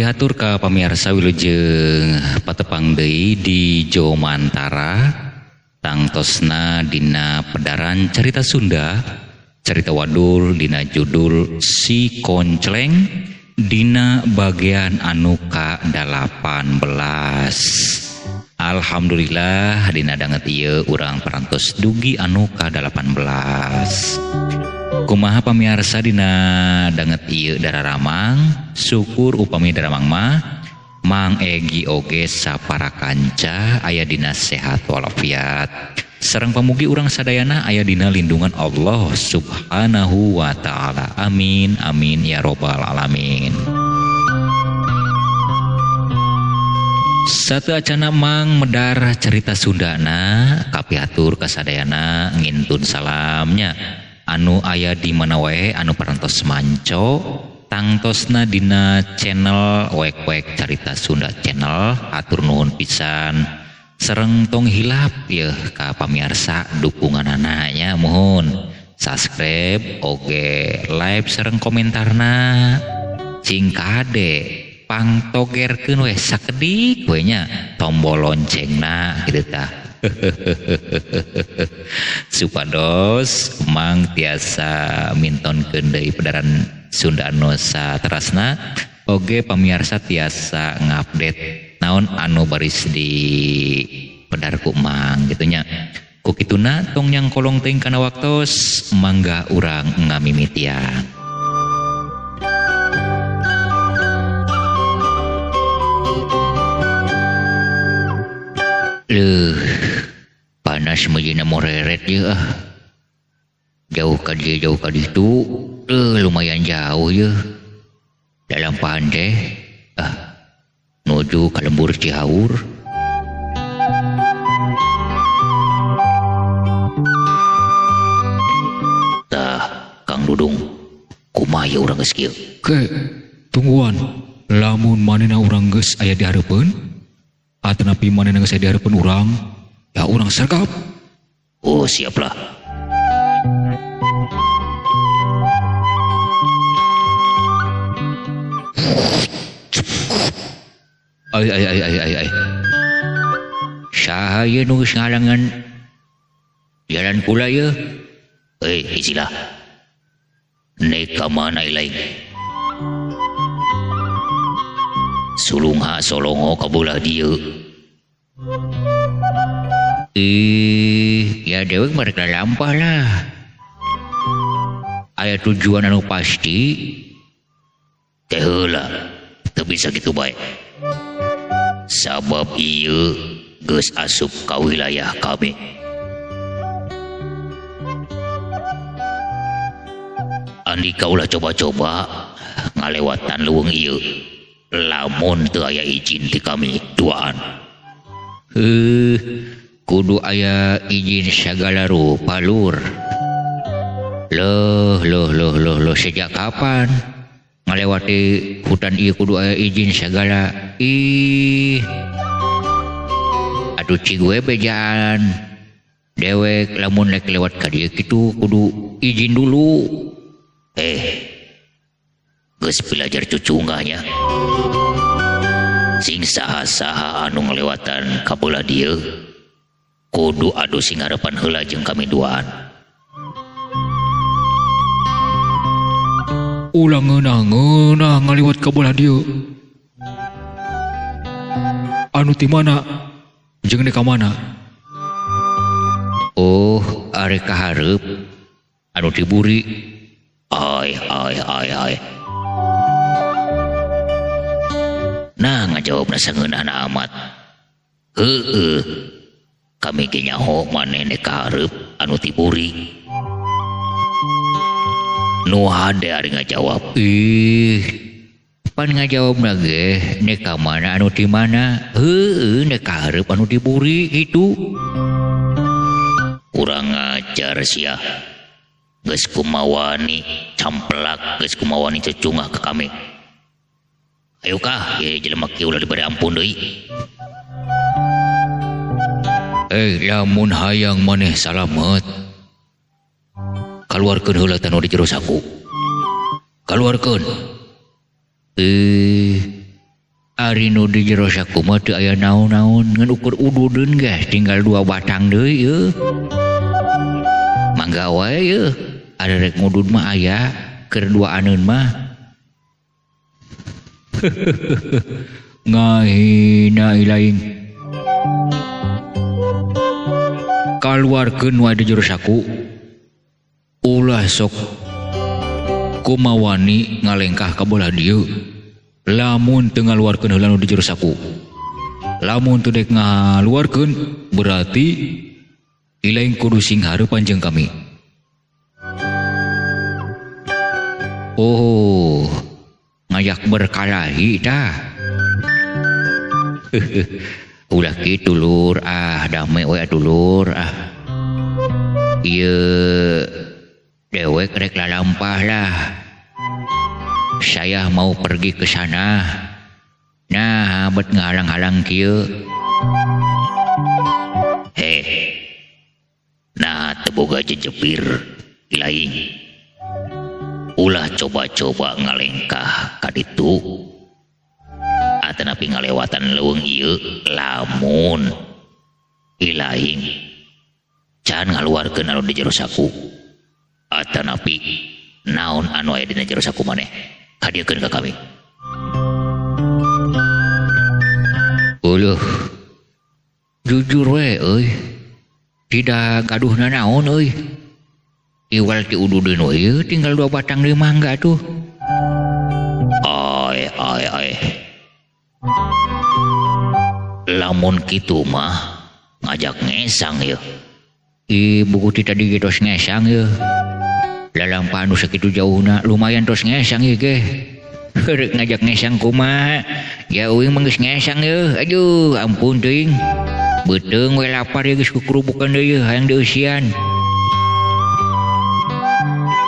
Kapihatur ka pamiarsa wilujeng patepang deui di Jomantara tangtosna dina pedaran carita Sunda, carita wadul dina judul Si Koncleng dina bagian anu ka-18. Alhamdulillah dina danget ieu urang parantos dugi anu ka-18. Kumaha pamiarsa dina danget ieu dararamang, syukur upami daramang mah Mang Egi oge sapara kanca aya dina sehat walafiat. Sareng pamugi urang sadayana aya dina lindungan Allah Subhanahu wa taala. Amin amin ya robbal alamin. Satu acana Mang medar cerita Sundana kapihatur kasadayana ngintun salamnya anu aya di mana wae anu parantos manco tangtosna dina channel wek-wek carita Sunda channel. Atur nuhun pisan sareng tong hilap yeuh ka pamiarsa dukunganana nya, muhun subscribe oge like sareng komentarna cing kade pangtogerkeun we sakedik we nya tombol loncengna kitu tah. Supados Mang tiasa mintonkeun deui pedaran Sunda anu saterasna oge pamiarsa tiasa ngupdate naon anu baris di pedar ku Mang kitu nya. Ku kituna tong nyangkolong teuing kana waktos mangga urang ngamimitian. Leuh, panas meujina moreret ieu ah. Jauh ka dieu jauh ka ditu, lumayan jauh ieu. Dalampahan teh ah nuju ka lembur Cihaur. Tah, Kang Dudung, kumaha ieu urang geus kieu? Ke, tungguan. Lamun manehna urang geus aya di hareupeun, atanapi manehna geus aya di hareupeun urang, ya urang sergap. Oh, siaplah. Ay ay ay ay ay ay. Saha ieu nu geus ngalangan jalan kula ieu? Eh, isilah. Nek ka mana ilaing? Sulungha solongo ka beulah dieu. Ih, ya dewek mah rek lalampah lah. Aya tujuan anu pasti. Teh heula, teu bisa kitu bae. Sabab ieu geus asup ka wilayah kami. Andika ulah coba-coba ngalewatan leuweung ieu. Lamun teu aya izin ti kami duaan. Heuh, kudu aya izin sagala rupa lur. Loh loh loh loh loh, sejak kapan ngalewati hutan ieu kudu aya izin sagala? Ih, atuh cig we bejaan dewek lamun rek lewat ka dieu kitu kudu izin dulu. Geus belajar cucungahnya. Sing saha-saha anu ngalewatan ka beulah dieu kudu adu sing ngarepan heula jeung kami duaan. Ulah ngeunah-ngeunah ngaliwat ka beulah dieu. Anu ti mana jeung ka mana? Oh, arek ka hareup anu tiburi. Ai ai ai ai. Nah, ngajawabna sangeunahna amat. Heueuh. Kami ge nyaho maneh nek ka hareup anu tiburi. Nu hade ari ngajawab. Ih, pan ngajawabna ge nek ka mana anu ti mana? Heueuh, nek ka hareup anu tiburi kitu. Kurang ajar sia. Geus kumawani camplak, geus kumawani cucungah ka kami. Ayo kah, ye jelema kieu ulah dibere ampun deui. Lamun hayang maneh salamet, kaluarkeun heula tanu di jero saku. Kaluarkeun. Ari nu di jero saku mah teu aya naon-naon ngan ukur ududeun geus tinggal 2 batang deui yeuh. Mangga wae yeuh. Ari rek ngudud mah aya keur duaaneun mah. Ngahina ilaing. Kaluarkeun wae di jero saku. Ulah sok kumawani ngalengkah ka bolah dieu. Lamun teu ngaluarkeun heula nu di jero saku. Lamun teu dek ngaluarkeun berarti ilaing kudu sing hareupan jeung kami. Oh, ngajak berkalahi tah. Ulah kitu lur, ah dame we atuh lur ah. Ieu dewek rek lalampah lah. Saya mau pergi ke sana. Nah, bet ngahalang-halang kieu. Heh. Nah, teu boga jejepir ilaing. Ulah coba-coba ngalengkah ka ditu. Atanapi ngalewatan leuweung ieu lamun ilaing can ngaluarkeun anu di jero saku. Atanapi naon anu aya dina jero saku maneh hadiahkeun ka kami. Uluh, jujur we euy, tidak gaduh nanaon euy. Iwal ti ududeun we tinggal 2 batang deui mangga tuh. Ai ai ai. Lamun kitu mah ngajak ngesang yeuh. Ih, buku ti tadi ge tos ngesang yeuh. Lalampahan nu sakitu jauhna lumayan tos ngesang ieu ge. Rek ngajak ngesang kumaha? Ya uing mah geus ngesang yeuh. Aduh, ampun teuing. Beuteung we lapar ieu geus kukurubukan deui yeuh hayang dieusian.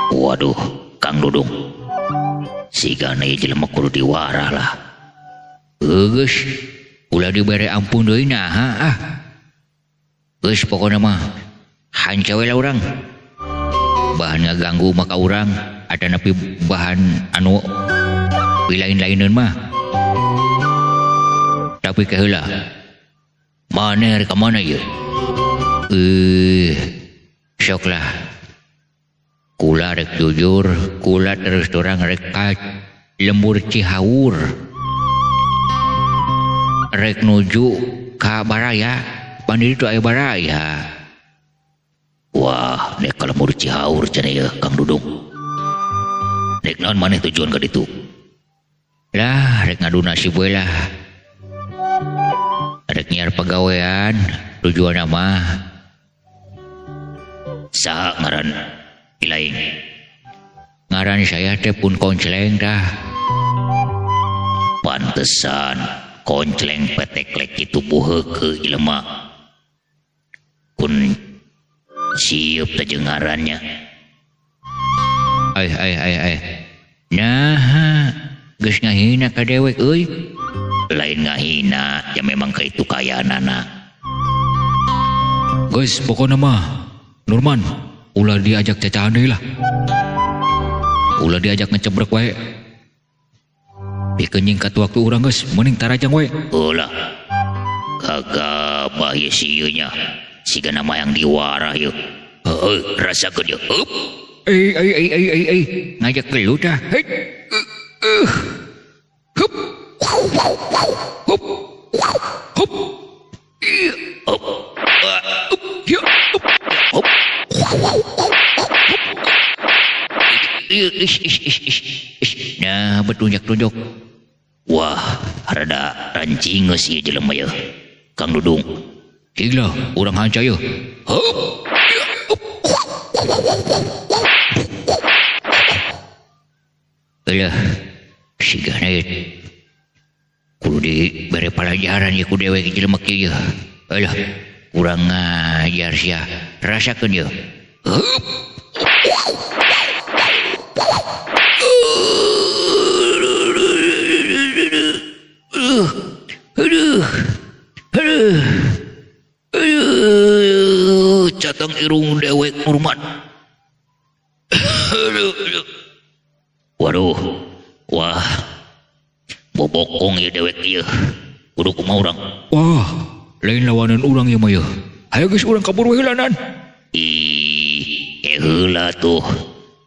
Waduh, Kang Dudung. Sigana ieu jelema kudu diwarah lah. Geus, ulah dibere ampun deui naha ah. Geus pokona mah hanca we lah urang. Bahan ngaganggu maka urang atanapi bahan anu lain-laineun mah. Tapi keheula maneh rek ka mana ieu? Sok lah. Kula rek jujur, kula terus terang rek ka lembur Cihaur. Rek nuju ka baraya, pan ditu aya baraya. Wah, nek ka lembur Cihaur cenah ieu Kang Dudung. Rek naon maneh tujuan ka ditu? Lah, rek ngadu nasib we lah. Rek nyiar pagawean, tujuanna mah. Saha ngaran ilaing? Ngaran saya teh pun Koncleng dah. Pantesan Koncleng peteklek kitu buheukeun jelema. Kun sieup teh jeung ngarannya. Ai ai ai ai. Nah, geus ngahina ka dewek euy. Lain ngahina, ya memang ka itu kayaanana. Geus pokona mah Nurman, ulah diajak cacahan deui lah. Ulah diajak ngecebrek wae. Pikeun nyingkat waktu urang geus, mending tarajang wae. Ulah. Gagabah ieu si ieu nya. Sigana mah yang diwarah ieu. Heueuh, rasakeun ieu. Hup. Ai ai ai ai ai ai, ngajak gelut tah. Hei. Hup. Hup. Hup. Hup. Hup. Nah, betunjuk-tunjuk. Wah, rada rancingeus ieu jelema ieu. Kang Dudung. Gila, urang hanca ieu. Hup. Alah, sigana ieu. Kudu dibere pelajaran ieu ku dewek jelema kieu ieu. Alah, urang ngajar sia. Rasakeun ieu. Hup. Aduh, aduh, aduh, catang irung dewek Nurman. Aduh, aduh. Waduh, wah, bobo Bokong ieu dewek ieu. Kudu kumaha urang? Wah, lain lawanan urang ieu mah yeuh. Hayo geus urang kabur we heulanan. Ih, heula tuh.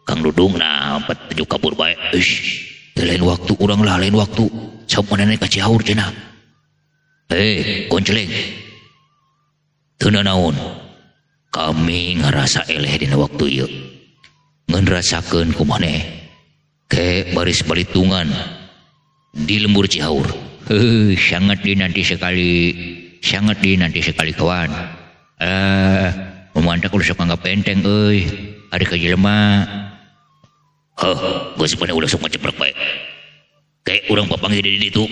Kang Dudung nah petuju kabur bae. Ish, lain waktu urang lah, lain waktu. Sok manehna ka Cihaur cenah. Hei, konceleng. Teu naon. Kami ngarasa eleh dina waktu ieu. Ngeun rasakeun ku maneh. Ke baris balitungan di lembur Cihaur. Heuh, sangat dinanti sekali. Sangat dinanti sekali kawan. Memantak ulah sok anggap enteng euy. Ari ka jelema. Heuh, geus maneh ulah sok maceprek bae. Ke urang papanggih di ditu.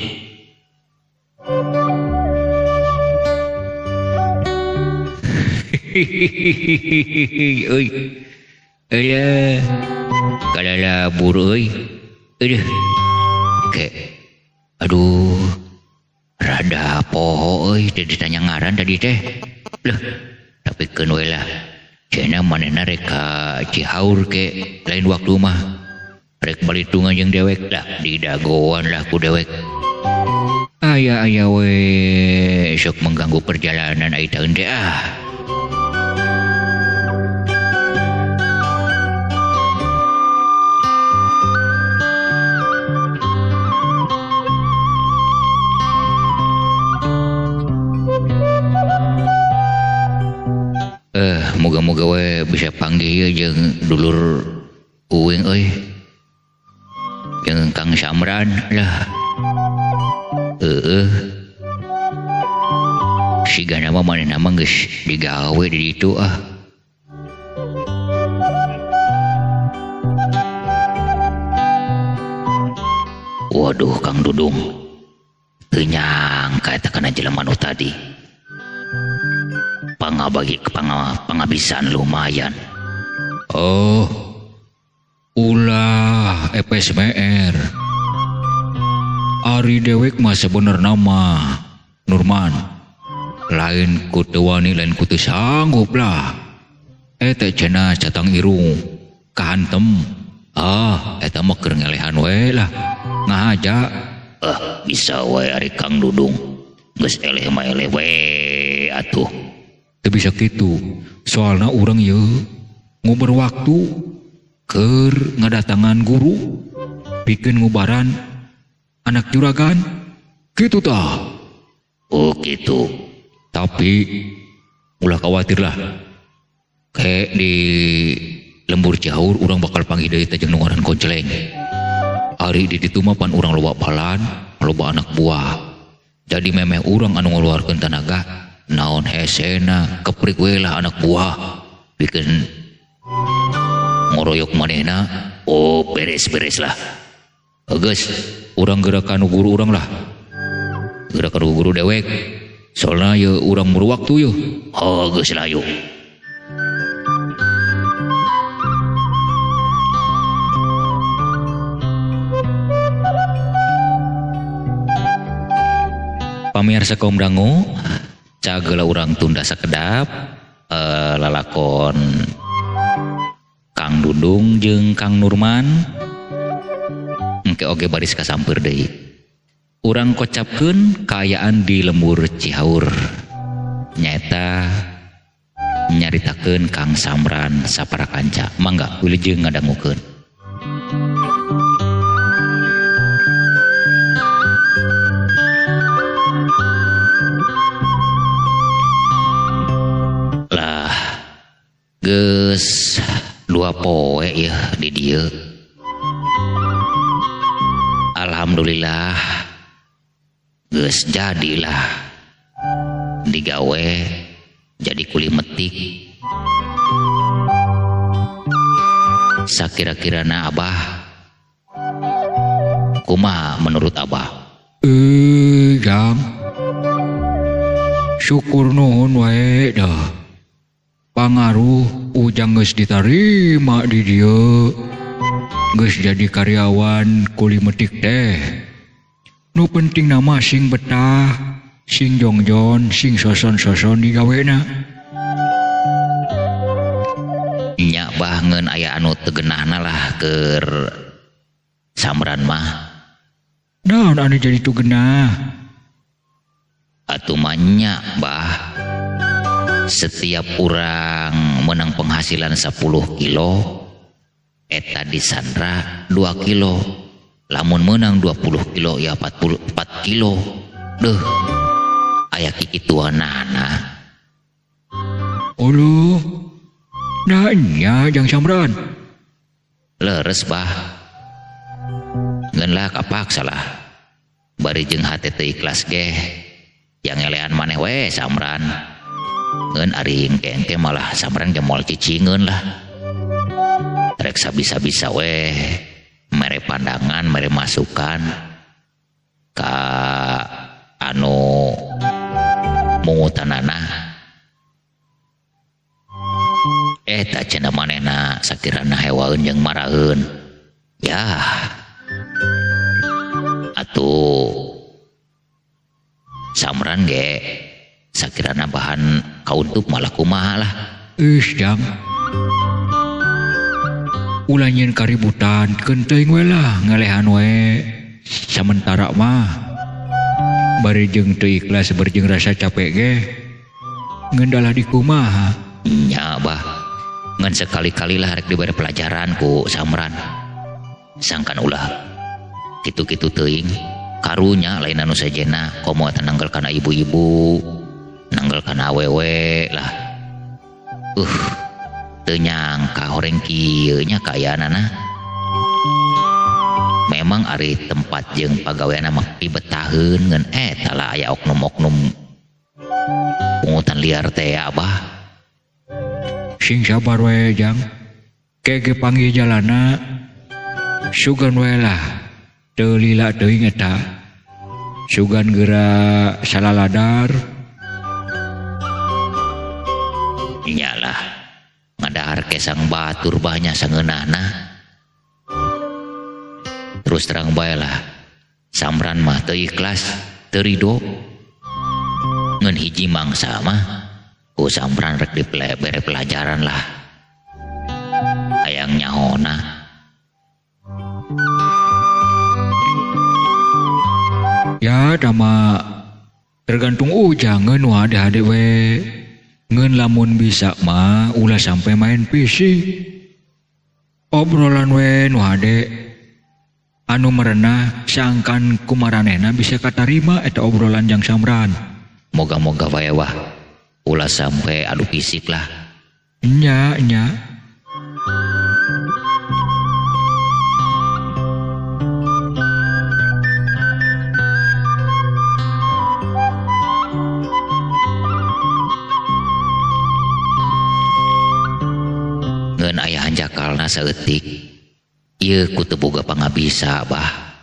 Euy. Euy. Kalalabur euy. Aduh. Ke. Aduh. Rada poho euy teu ditanya ngaran tadi teh. Leuh, tapi keun we lah. Cenah manehna rek ka Cihaur ke lain waktu mah. Rek balitungan jeung dewek lah, didagoan lah ku dewek. Aya-aya we sok mengganggu perjalanan ai taeun teh ah. Moga-moga we bisa panggih jeung dulur uing euy. Jeung Kang Samran lah. Heeh. Sigana mah manehna mah geus digawe di ditu ah. Waduh Kang Dudung. Teu nyangka eta kana jelema nu tadi. Pangabagi pangabisan lumayan. Oh, ulah FSMR. Ari dewek mah sebenerna mah Nurman. Lain ku teu wani, lain ku teu sanggup lah. Eta cenah catang irung kahantem. Ah, eta mah keur ngelehan we lah. Ngahaja. Bisa we ari Kang Dudung. Geus eleh mah eleh we atuh. Teu bisa kitu. Soalna urang ieu nguber waktu keur ngadatangan guru pikeun ngubaran anak juragan kitu tah. Oh kitu. Tapi ulah khawatir lah. Kayak di lembur Cihaur urang bakal panggih deui teh jeung nu ngaran Konceleng. Ari di ditu mah pan urang loba balan, loba anak buah. Jadi memeh urang anu ngaluarkeun tanaga naon hesena keprik we lah anak buah bikin ngoroyok manehna. Oh beres-beres lah. Geus urang gerakan guru urang lah, gerakan guru dewek soalna ye urang muru waktu ye. Oh geus lah yuk. Pamirsa kaum dangu, cagela urang tunda sakedap lalakon Kang Dudung jeung Kang Nurman engke oge baris kasampeur deui. Urang kocapkeun kaayaan di lembur Cihaur nyaeta nyaritakeun Kang Samran sapara kanca. Mangga wilujeng ngadangukeun. Geus 2 poe ya di dieu. Alhamdulillah geus jadilah digawe jadi kuli metik. Sakira-kirana Abah kumaha menurut Abah? Jang. Syukur nuhun wae dah. Pangaruh ujang geus ditarima di dieu. Geus jadi karyawan kuli metik teh. Nu penting nama sing betah, sing jongjon, sing soson-soson digawena. Nya bah ngeun aya anu teu geunahna lah keur Samran mah. Naon anu jadi tu genah? Atuh mah nya bah. Setiap urang menang penghasilan 10 kilo eta disandra 2 kilo. Lamun menang 20 kilo ya 44 kilo. Deuh. Aya kikituanana. Aduh. Nah nya Jang Samran. Leres bah. Ngeun lah kapaksa lah. Bari jeung hate teu ikhlas ge. Yang ngelean maneh we Samran. Ngeun ari engke-engke malah Samran ge moal cicingeun lah. Rek sabisa-bisa we mere pandangan, mere masukan ka anu mungutanana. Eta cenah manehna sakirana hewaeun jeung maraheun. Yah. Atuh Samran ge sakirana bahan kauntup malah kumaha lah. Ih, Jang. Ulah nyieun kaributan keun teuing we lah ngelehan we. Samentara mah bari jeung teu ikhlas bari jeung rasa capek ge ngendalah di kumaha. Nya bah. Ngan sekali-kali lah rek diberi pelajaran ku Samran. Sangkan ulah kitu-kitu teuing karunya lain anu sejena komo eta nanggal kana ibu-ibu, nanggal kana awewe lah. Teu nyangka horeng kieu nya kaayaanana. Memang ari tempat jeung pagaweanna mah pibetaheun ngan eta lah aya oknum-oknum pungutan liar teh abah. Sing sabar we Jang. Kege panggih jalana sugan we lah. Teu lila teuing eta. Sugan geura salaladar. Nyalah ngadahar kesang batur banyak sangeunahna. Terus terang bae lah. Samran mah teu ikhlas, teu rido. Ngan hiji mangsa mah ku Samran rek dibere pelajaran lah. Hayang nyahona. Ya tama tergantung ujang ngeun nu hade-hade we. Ngeun lamun bisa mah ulah sampai main fisik. Obrolan we nu hade anu merenah sangkan kumaranehna bisa katarima eta obrolan Jang Samran. Moga-moga wae wah ulah sampai adu fisik lah. Nya nya. Ngeun aya hanjakalna saeutik. Ieu ku teu boga pangabisa bah.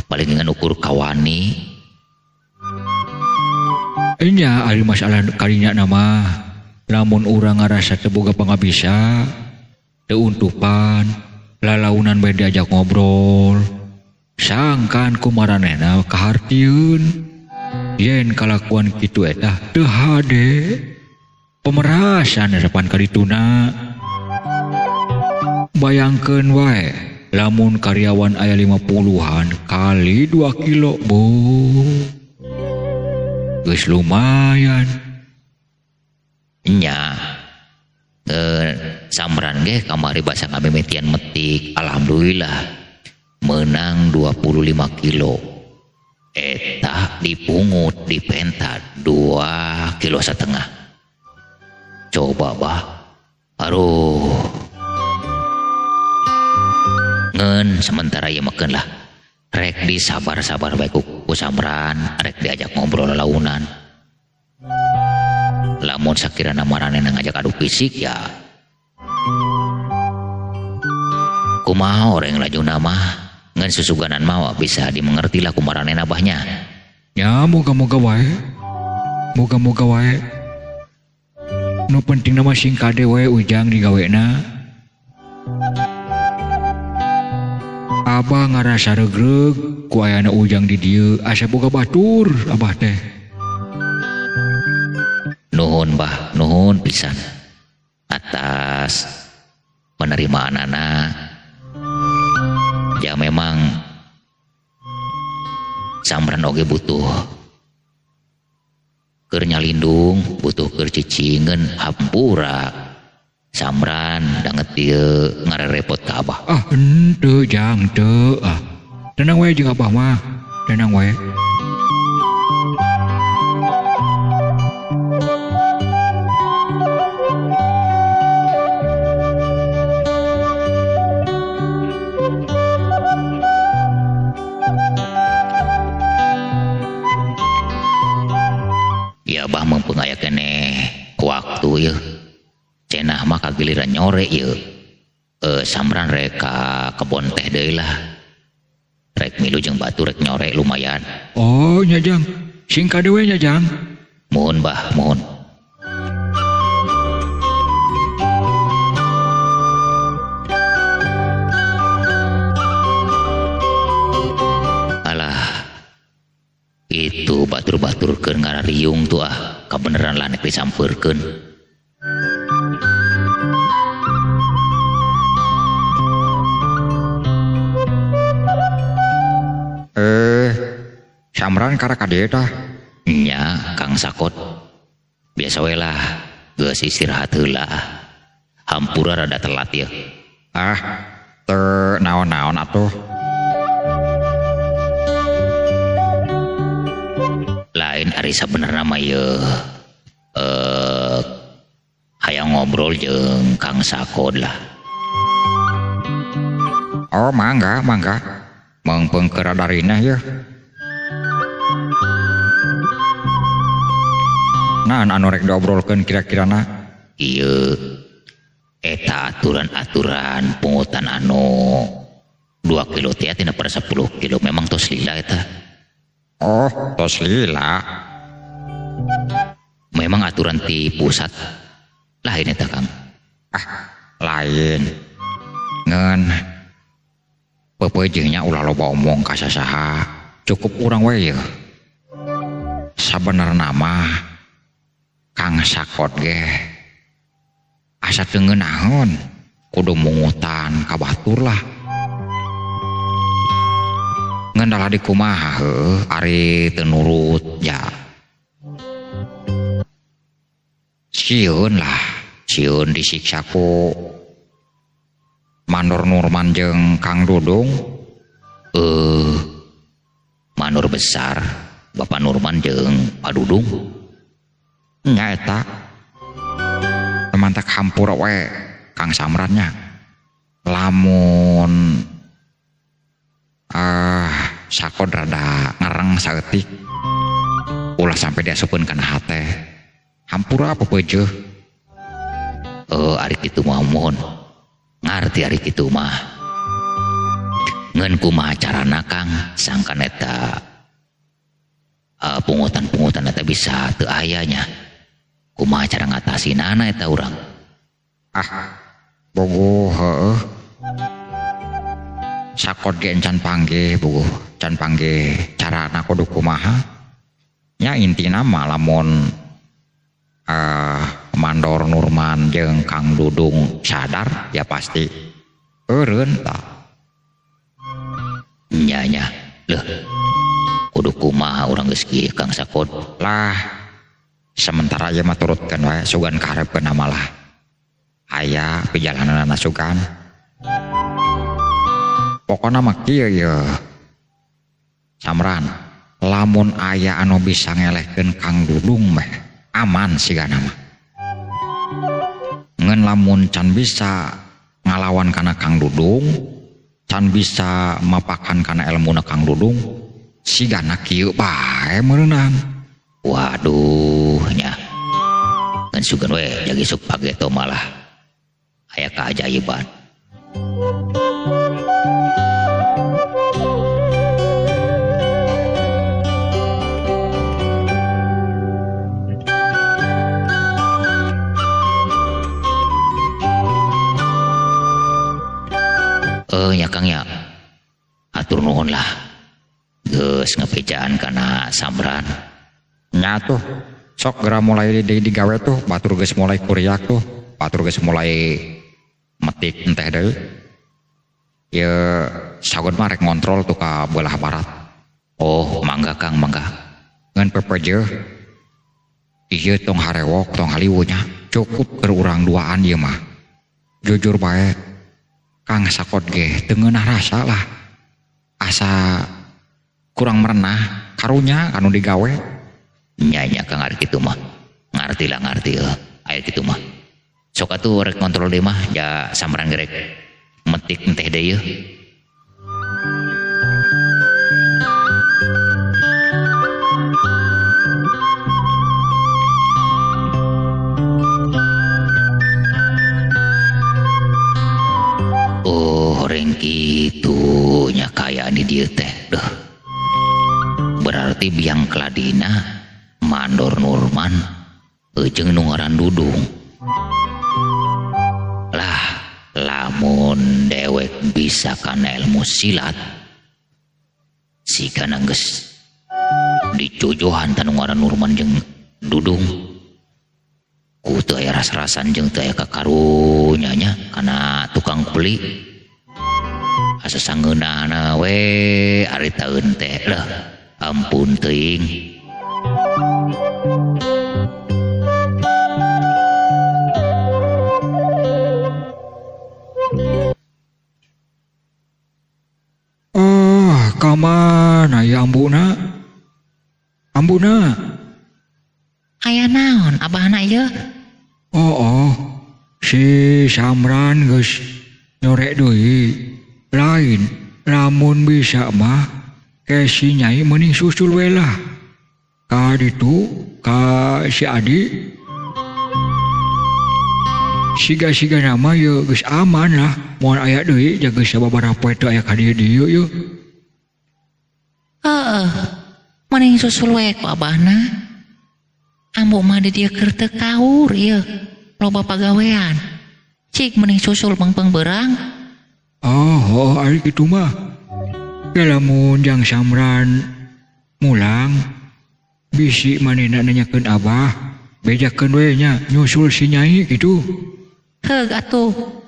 Paling ngan ukur kawani. Nya ari masalah kalinya nama lamun urang ngarasa teu boga pangabisa, teu untupan, lalaunan bae diajak ngobrol. Sangkan kumaranehna kahartieun. Yen kalakuan kitu eta teu hade. Pemerasan depan karituna. Bayangkeun wae lamun karyawan aya 50-an kali 2 kilo bu. Geus lumayan. Nya. Samran ge kamari basa ngamimitian metik. Alhamdulillah menang 25 kilo. Eta dipungut dipenta 2,5 kilo. Coba bah. Aduh. Ngeun sementara ieu mah lah. Rek di sabar-sabar bae ku Samran, rek diajak ngobrol launan. Lamun sakirana maranehna ngajak adu fisik ya kumaha oreng lajuna mah ngan susuganan mah bisa dimengerti lah kumaranehna abahnya. Ya moga-moga wae. Moga-moga wae. Nu penting mah sing kade wae Ujang digawena. Abah ngarasa regreg ku ayana Ujang di dieu asa boga batur abah teh. Nuhun bah, nuhun pisan atas penerimaan anak. Ya memang Samran oge butuh keur nyalindung, butuh keur cicingeun hampura. Samran danget ieu ngarerepot ka Abah. Ah, henteu Jang, teu ah. Tenang we jeung Abah mah, tenang we. Ya Abah mumpung aya keneh waktu yeuh. Cenah mah kagiliran nyore yeuh. Samran rek ka kebon teh deui lah. Rek milu jeung batu rek nyore lumayan. Oh nya Jang, sing kade we nya Jang. Muhun Bah, muhun. Alah, itu batur-batur keur ngarariung tuh ah, kabeneran lah nek disampeurkeun. Samran karek ka dieu tah? Nya, Kang Sakot. Biasa we lah, geus istirahat heula. Hampura rada telat yeuh. Ah, teu naon-naon atuh. Lain ari sabenerna mah yeuh. Hayang ngobrol jeung Kang Sakot lah. Oh, mangga, mangga. Mangpeng keur rada rineh yeuh. Nah, anu rek diobrolkeun kira-kirana? Ieu eta aturan-aturan pungutan anu 2 kilo teh tina per 10 kilo memang tos lila eta. Oh, tos lila. Memang aturan ti pusat lain eta, Kang. Ah, lain. Ngan peupeujeuh nya ulah loba omong ka sasaha. Cukup urang we yeuh. Sabenerna mah Kang Sakot ge asa teu ngeunaheun kudu mungutan ka batur lah. Ngan dalah di kumaha heuh ari teu nurut ya. Sieun lah, sieun disiksa ku Mandor Nurman jeung Kang Dudung. Mandor besar Bapak Nurman jeung Pak Dudung. Nya eta mantak hampura we Kang Samrannya. Lamun Sakot rada ngereng saeutik ulah sampai diasupkeun kana hate. Hampura peupeujeuh. Ari kitu mah mohon. Ngarti ari kitu mah. Ngeun kumaha carana Kang sangkan eta pungutan-pungutan eta bisa teu aya nya. Kumaha cara ngatasinana eta urang? Ah, bogoh heueuh. Sakot ge encan panggih bogoh, can panggih carana kudu kumaha. Nya intina mah lamun Mandor Nurman jeung Kang Dudung sadar ya pasti eureun tah. Nya nya, leuh. Kudu kumaha urang geus kieu Kang Sakot? Lah, sementara ieu mah turutkeun wae sugan kaharepkeun malah. Aya pijalananana sugan. Pokona mah kieu yeuh. Samran, lamun aya anu bisa ngelehkeun Kang Dudung meh aman sigana mah. Ngan lamun can bisa ngalawan kana Kang Dudung, can bisa mapakan kana elmuna Kang Dudung, sigana kieu bae meureunang. Waduh nya. Ngan sugan we jagi sok pageto malah aya keajaiban. Nya Kang ya, atur nuhun lah. Geus ngepejaan kana Samran. Nya tuh, sok geura mulai digawe tuh, batur geus mulai kuriak tuh, batur geus mulai metik enteh deui. Ye sagon mah rek ngontrol tuh ka belah barat. Oh mangga Kang mangga. Ngan pepejeuh ieu tong harewok tong haliwunya cukup keur urang duaan ieu mah. Jujur bae Kang Sakot ge teu ngeunah rasa lah. Asa kurang merenah karunya kanu digawe. Nya nya Kang ari kitu mah. Ngarti lah ngarti aya kitu mah. Sok atuh rek kontrol deui mah ja samran gerek metik enteh deui yeuh. Oh, horeng kitu nya kaya di dieu teh. Duh. Berarti biang keladina Mandor Nurman jeung nu ngaran Dudung. Lah, lamun dewek bisa kana ilmu silat sigana geus dicojohan ta nu ngaran Nurman jeung Dudung. Ku teu aya ras-rasan jeung teu aya kakarunya nya kana tukang kuli. Asa sangeunahna we ari taeun teh leuh ampun teuing. Ah, ka mana ya ambuna? Ambuna. Aya naon abahna ieu? Oh, si Samran geus nyorek deui. Lain, lamun bisa mah ke si Nyai meuning susul we lah. Ka ditu ka si Adi. Siga-siga nama ye geus aman lah. Moal aya deui jaga sababaraha poe teu aya ka dieu dieu ye. Heeh. Meuning susul we ku abahna. Ambu mah di dieu keur teu kaur ieu. Loba pagawean. Cik meuning susul pengpeng beurang. Oh, ari kitu mah. Ya lamun jang Samran mulang bisi manehna nanyakeun abah, bejakeun we nya nyusul si Nyai kitu. Heug atuh.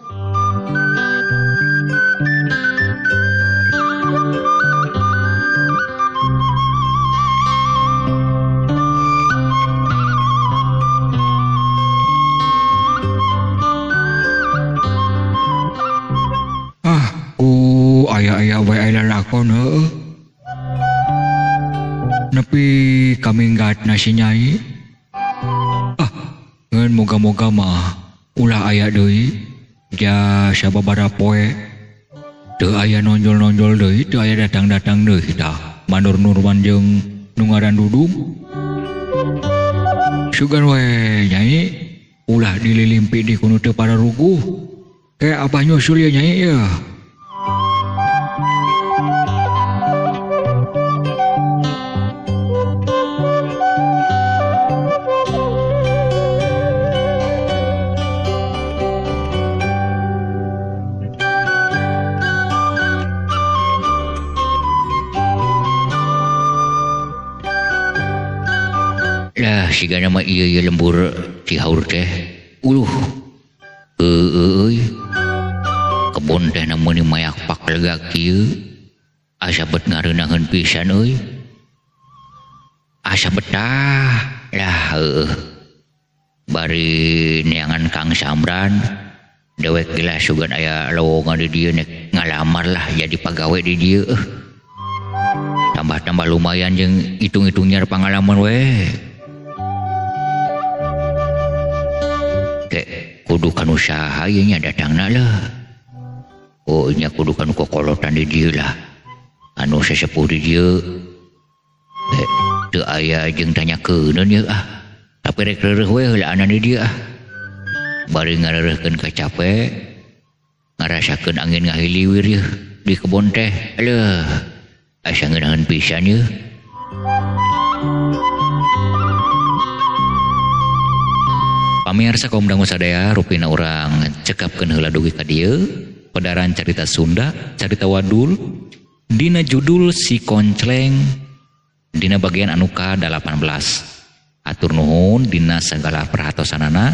Aya-aya we aya lalakon heueuh. Nepi kaminggatna si Nyai. Ah, ngeun moga-moga mah ulah aya deui. Ja sababaraha poe teu aya nonjol-nonjol deui, teu aya datang-datang deui tah. Mandor Nurman jeung nu ngaran Dudung. Sugan we Nyai ulah dililimpi di kuno teu pararuguh. Kayak abah nyusul ya Nyai ya. Lah sigana mah ieu ieu lembur Cihaur teh. Uluh. Heueuh euy. Kebon teh namun mayak pak lega kieu. Asa bet ngareunaheun pisan euy. Asa betah. Lah heueuh. Bari neangan Kang Samran dewek geus sugan aya lowongan di dieu nek ngalamar lah jadi pagawe di dieu. Tambah-tambah lumayan jeung hitung-hitungnya pangalaman we. Kek kudu kanu saha ieu nya datangna lah. Oh nya kudu kanu kokolotan di dieu lah. Anu sesepuh di dieu. Teu aya jeung tanyakeun ieu ah. Tapi rek reureuh we heulaanan di dieu ah. Bari ngareureurkeun kacape, ngarasakeun angin ngahiliwir ieu di kebon teh. Aleuh, asa ngeunaheun pisan ieu. Pamirsa kaum dangu sadaya, rupina urang cekapkeun heula dugi ka dieu pedaran carita Sunda, carita wadul dina judul Si Koncleng dina bagian anu ka-18. Atur nuhun dina sagala perhatosanana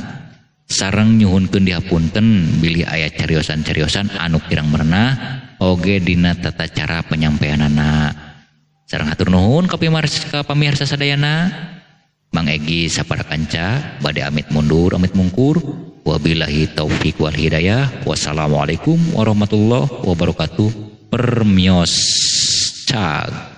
sareng nyuhunkeun dihapunten bilih aya cariosan-cariosan anu kirang merenah oge dina tata cara penyampaianana. Sareng hatur nuhun ka pamirsa sadayana. Mang Egi sapara kanca bade amit mundur amit mungkur. Wabillahi taufik wal hidayah. Wassalamualaikum warahmatullahi wabarakatuh. Permios cag.